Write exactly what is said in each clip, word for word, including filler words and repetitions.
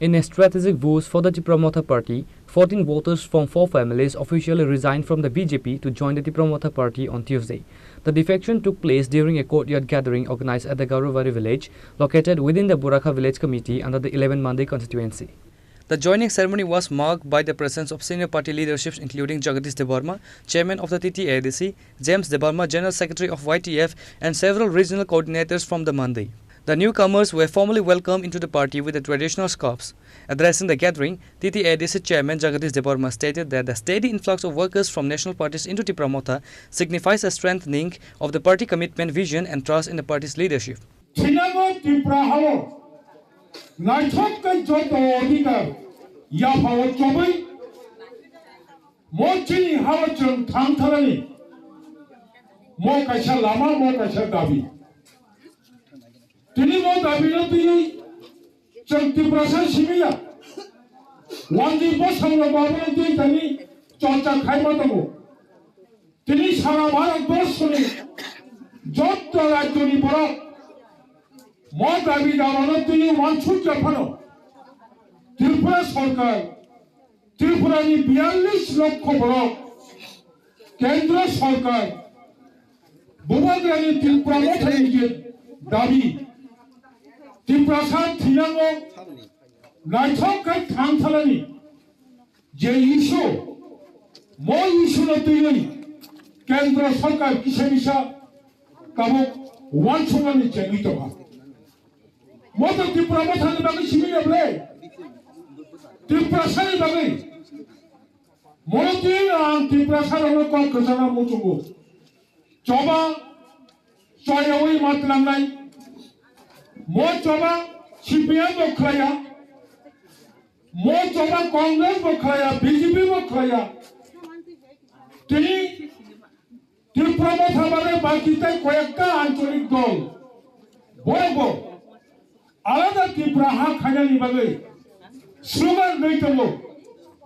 In a strategic boost for the Tipra Motha party, fourteen voters from four families officially resigned from the B J P to join the Tipra Motha party on Tuesday. The defection took place during a courtyard gathering organized at the Garuvari village, located within the Burakha village committee under the eleven Mandai constituency. The joining ceremony was marked by the presence of senior party leaderships including Jagadish Debbarma, chairman of the T T A D C, James Debbarma, general secretary of Y T F, and several regional coordinators from the Mandai. The newcomers were formally welcomed into the party with the traditional scarves. Addressing the gathering, T T A D C chairman Jagadish Debbarma stated that the steady influx of workers from national parties into Tipra Motha signifies a strengthening of the party commitment, vision, and trust in the party's leadership. Thinango Tripura hao naithok khe joto odhikar yaphao chobwi mo chini hao chwng thang thanani mo kaisa lama, mo kaisa dabi. Tini mo dabi no twi chwng Tiprasa simiya. Wanji bosong no babu no twi tani chorcha khaima tongo. Tini sara Bharat borso ni jotto rajyo ni borok mo dabi daba no twi wansuk ya phano Tripura sorkar, Tripura ni biyallis lokho borok, Kendra sorkar, Bubagrani Tripura Motha ni je dabi, Tiprasa thinango naithok khe thang thalani je issue, mo issue no twiwi Kendra sorkar kisa misa tabuk wansukmani chengwi tongkha. Mo to Tripura Motha ni bagwi simi ya ble? Tiprasa ni bagwi. Mono twi ang Tiprasa rokno kok kwchangma muchungo. Choba choyawi ma tlangnai. Mo choba C P M bo khlaiya. Mo choba Congress bo khlaiya, B J P bo khlaiya. Tini Tripura Motha bagwi baki tei koyekta ancholik dol borok bo alada Tripura ha khainani bagwi slogan rwi tongo.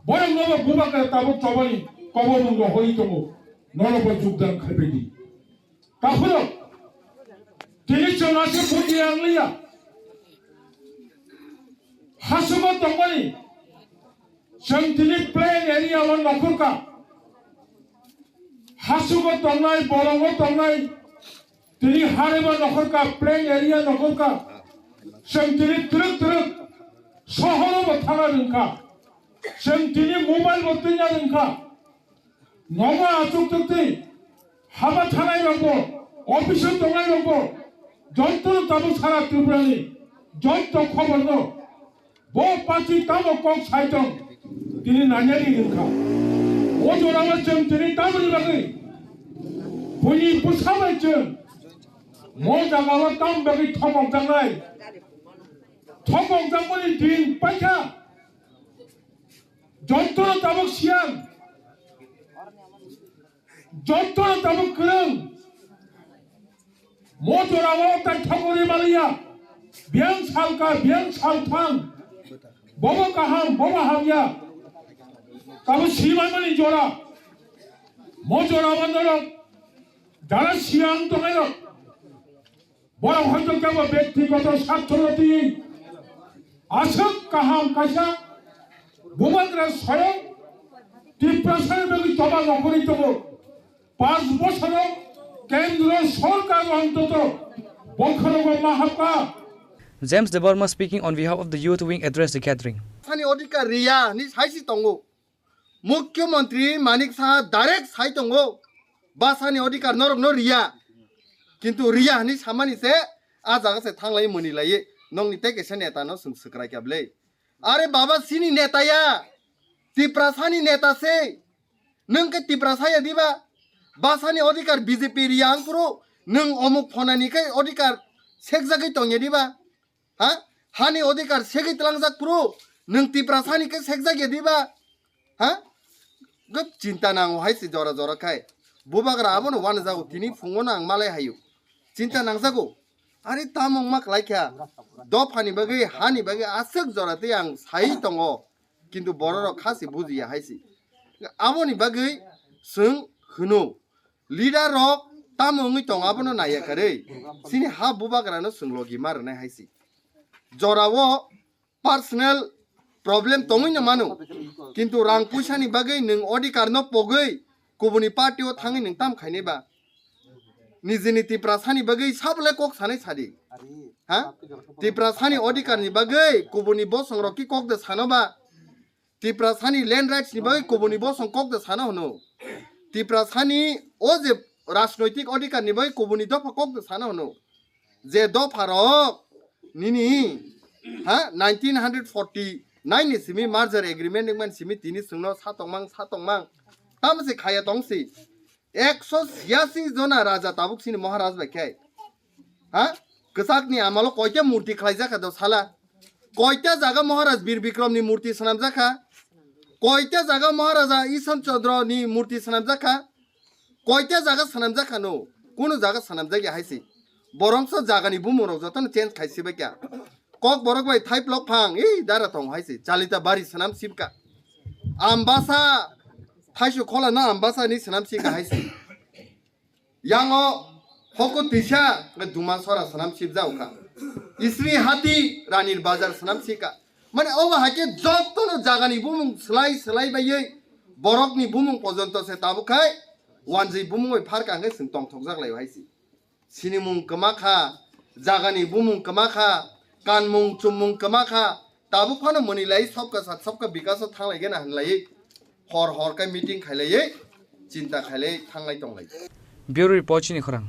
Borok no bo bubagra tabuk chobani kobo mung rohorwi tongo. Norok bo jugdan khaibaidi. Takhurok tini chwng aswk buji ang liya. Hasugo tongmani chwng tini plain area o nokhorka. Hasugo tongnai, bolongo tongnai, tini hareba nokhorka, plain area nokhorka. Chwng tini twrwk twrwk sohoro bo thana rwngkha. Chwng tini mobile bo twina rwngkha. Nogo achuk twi haba thanai rokbo, office o tongnai rokbo, jontro tabuk sara Tripura ni jonto khobor no bo party tamo kok sai tong tini nanyani wngkha. O jora o chwng tini tamoni bagwi buini bwsa bai chwng mo jaga o tam bagwi thomok jaknai, thomok jakmani din paikha. Jontro tabuk siyan, jontro tabuk kwrwng. Mo jora o tai thogori maliya. Biyang salka, biyang salthang. Bobo kaham, bobo hamya. Tabuk simanmani jora. Mo jora o norok jara siyang tongnai rok. Borok hoito kebo bektigoto sartho rwtwi aswk kaham kaisa bubagra soyong Tiprasani bagwi choba nokhorwi tongo. Panch bosoro kendro sorkar ontoto bokhorogo ma hapkha. James Debbarma, speaking on behalf of the youth wing, addressed the gathering. Sani odhikar riya ni saisi tongo. Mukhyamantri Manik Saha direct sai tongo, bwsani odhikar norokno riya. Kintu riya hwnwi samani se a jaga se thanglai mwnwi laiwi nokni tei kaisa neta no chwng swkrai kha bwle. Are baba, chini neta ya, Tiprasani neta se. Nwng khe Tiprasa ya diba? Bwsani odhikar B J P riya wng phuru nwng omuk phonani khe odhikar sekjagwi tong ya diba? Ha? Hani odhikar segwi tlangjak phuru nwng Tiprasani khe sekjak ya diba? Ha? Gop chinta nango hai se jora jora khai. Bubagra abono wanajago, tini phungo no ang malai hayo. Chinta nangjago. Ari tamo wngma kwlai kha. Dophani bagwi, hani bagwi aswk jora tei ang sai tongo. Kintu bororok kha se bujiya hai se. Aboni bagwi chwng hwno. Leader rok tamo wngwi tongo abono naiya kwrwi. Chini ha bubagrano chwng logi ma rwnai hai se. Jorao personal Problem tongwi no mano. Kintu rang puisa ni bagwi nwng odhikar no pogwi kubuni party o thangwi nwng tam khainai ba? Nijini Tiprasa ni bagwi sabole kok sanai sadi. Ha? Tiprasa ni odhikar ni bagwi kubuni bosong rok ki kok de sano ba? Tiprasa ni land rights ni bagwi kubuni bosong kok de sano hwno. Tiprasa ni o je rajnoitik odhikar ni bagwi kubuni dopha kok de sano hwno. Je dopha rok nini, ha, nineteen forty nine ni simi merger agreement wngmani simi tini chwngno sa tongmang, sa tongmang. Tamo se khaya tong si. Ekso siyasi jona raja tabuk sini Maharaj bai khe. Ha? Kwchak ni amalo koita murti khlai jakha do sala. Koita jaga Maharaj Bir Bikram ni murti swnam jakha. Koita jaga Maharaja Ishan Chandra ni murti swnam jakha. Koita jaga swnam jakha no. Kuno jaga swnam jakya hai si. Borok so jaga ni bumung rok joto no change khai si bai kya. Kok borok bai thai plok phang, ei dara tong hai si. Chalita bari swnam sibka. Ambasa, thaisu khola na Ambasa ni swnam sika hai si. Yango hoko tisa nge Duma sora swnam sibjao kha. Isri hati Ranir Bazar swnam sika. Mane obo haike jotono jagani bumung slai slai baiye borokni bumung pojonto se tabuk khai wanjwi bumung bai pharka hwnkhe chwng tongthokjak lai hai si. Sinimung kwma kha, jagani bumung kwma kha, kanmung chummung kwma kha, tabuk phano mwnwi lai sobka sat sobka bikaso thanglai gena hwnlai hor hor khe meeting khailaiwi chinta khailai thanglai tonglai. Bureau Report, chini khorang.